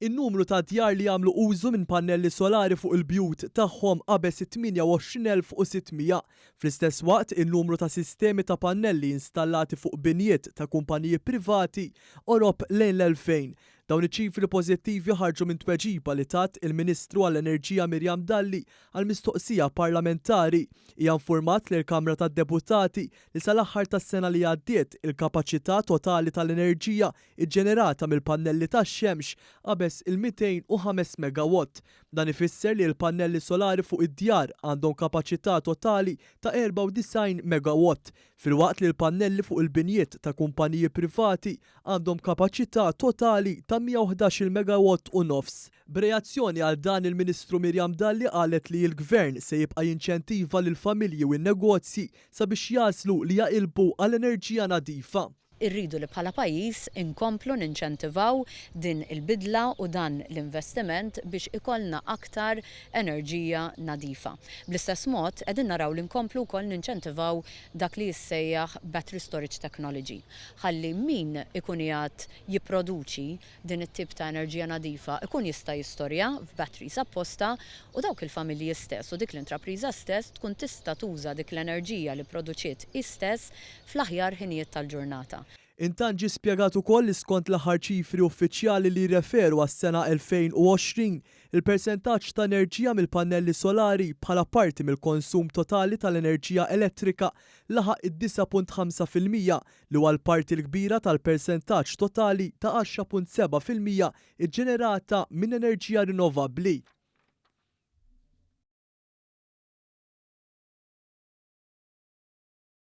In-numru ta' djar li jagħmlu użu minn pannelli solari fuq il-bjut tagħhom qabeż it-28,600. Fl-istess waqt, in-numru ta' sistemi ta' pannelli installati fuq binjiet ta' kumpaniji privati qorob lejn l-2,000. Dawn iċ-ċifri pożittivi ħarġu minn tweġiba li tat il-Ministru għall-Enerġija Miriam Dalli għal mistoqsija parlamentari. Hija informat lill-Kamra tad-Deputati li sal-aħħar tas-sena li għaddiet, il-kapaċità totali tal-enerġija ġġenerata mill-pannelli tax-xemx qabeż il-205 megawatt. Dan ifisser li l-pannelli solari fuq id-djar għandhom kapaċità totali ta' 94 megawatt, filwaqt li l-pannelli fuq il-binjiet ta' kumpaniji privati għandhom kapaċità totali ta' 111-il megawatt u nofs. B'reazzjoni għal dan il-Ministru Miriam Dalli qalet li l-Gvern se jibqa' jinċentiva lill-familji u n-negozji sabiex jagħżlu li jaqilbu għal enerġija nadifa. Irridu li bħala pajjiż inkomplu ninċentivaw din il-bidla u dan l-investiment biex ikollna aktar enerġija nadifa. Bl-istess mod, qegħdin naraw li nkomplu wkoll ninċentivaw dak li jissejjaħ battery storage technology, ħalli min ikun qiegħed jipproduċi din it-tip ta' enerġija nadifa ikun jista' jistorja f'batteries apposta u dawk il-familji stess u dik l-intrapriża stess tkun tista' tuża dik l-enerġija li pproduċiet hi stess fl-aħjar ħinijiet tal-ġurnata. Intant ġie spjegat ukoll li skont l-aħħar ċifri uffiċjali li jirreferu għas-sena 2020, il-persentaġġ ta' enerġija mill-pannelli solari bħala parti mill-konsum totali tal-enerġija elettrika laħaq id-9.5% li huwa l-parti l-kbira tal-persentaġġ totali ta' 10.7% iġġenerata minn enerġija rinnovabbli.